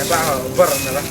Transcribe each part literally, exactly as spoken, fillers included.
Ba bar na lah.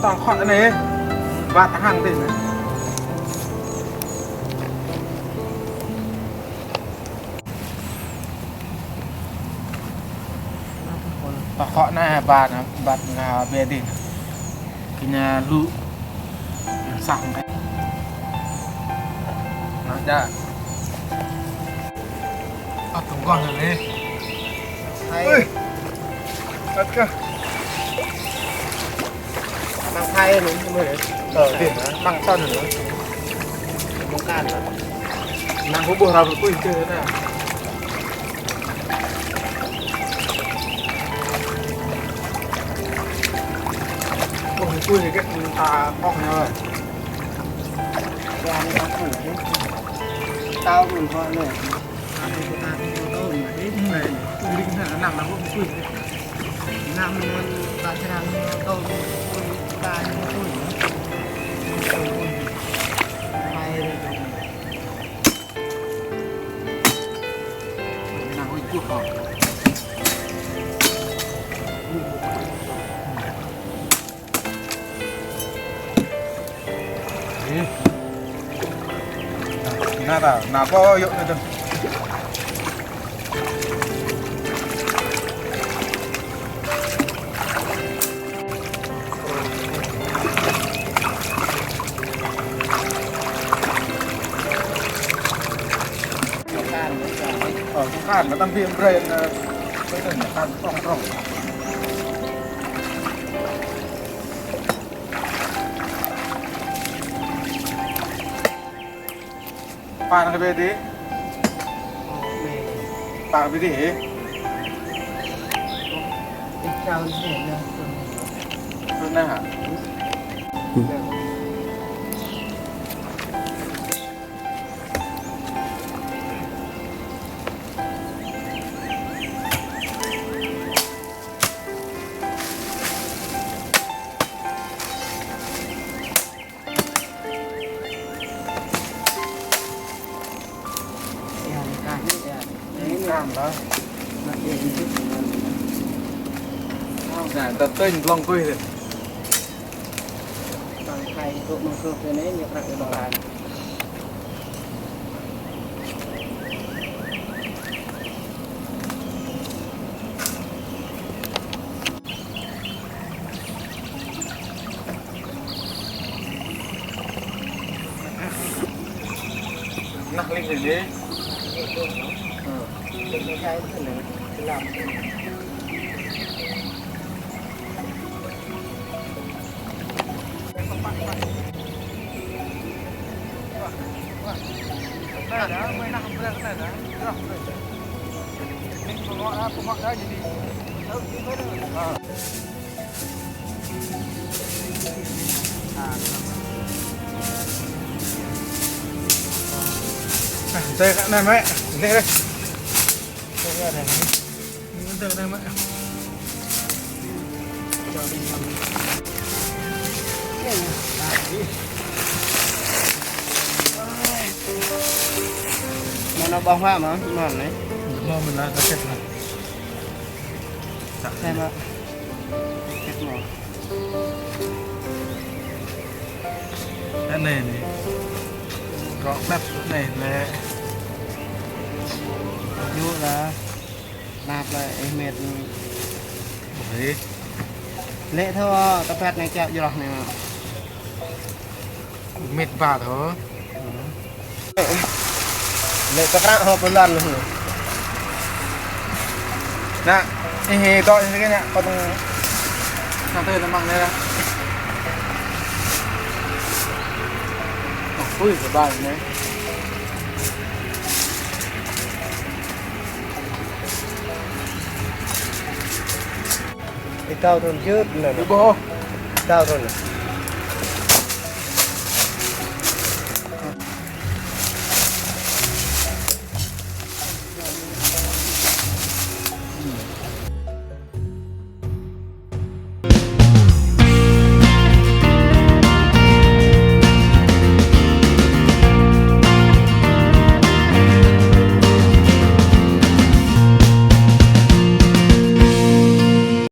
Tong khŏk anai, băt hăng tih anai. Tong khŏk anai băt, băt ngă bê dih. Kơ ñu lu. Sah. Nah, dah. Ăt tơgŏng anai. Hai. Ui. Ăt kah. Măng hai anŭn, anŭn. Ơ, dih, măng tŏn anŭn. Măng kan. Măng bơbôh rau tui tih anai. Ơ, tui tih kơ ta ŏk ñu. Tao mơ̆n kơ anai. Ih. Nah, nah, nah, apa yuk itu? Ơ, không kan, nó tăng viêm brain, ờ, cái này tăng trong trong. Pan ke bê dih? Pan ke bê dih, eh? Pernah, ha? Klik đi. Anai kơ anai mơ̆. Anai dih. Anai kơ anai mơ̆. Mơ̆ anai ƀơ̆ng huă mơ̆, mơ̆n anai. Mơ̆n mơ̆n lah, kơ sĕt lah. Anai mơ̆. Sĕt mơ̆n. Anai anai. Rŏk năp anai lĕ. Yua lah. Năp lĕ ih mĕt. Ih. Lĕ thâo tơpăt anai kiaŏ jrŏh anai. Mĕt ba thâo. Lĕ tơkră hŏ pơlăn. Nă, ih dŏ ih kơ anai, kâo tơ̆ng. Nă tơ tơmăng anai lah. Ui, tơbai anai. Ih tao trŭn jưt anai. Ih ƀuh. Tao trŭn.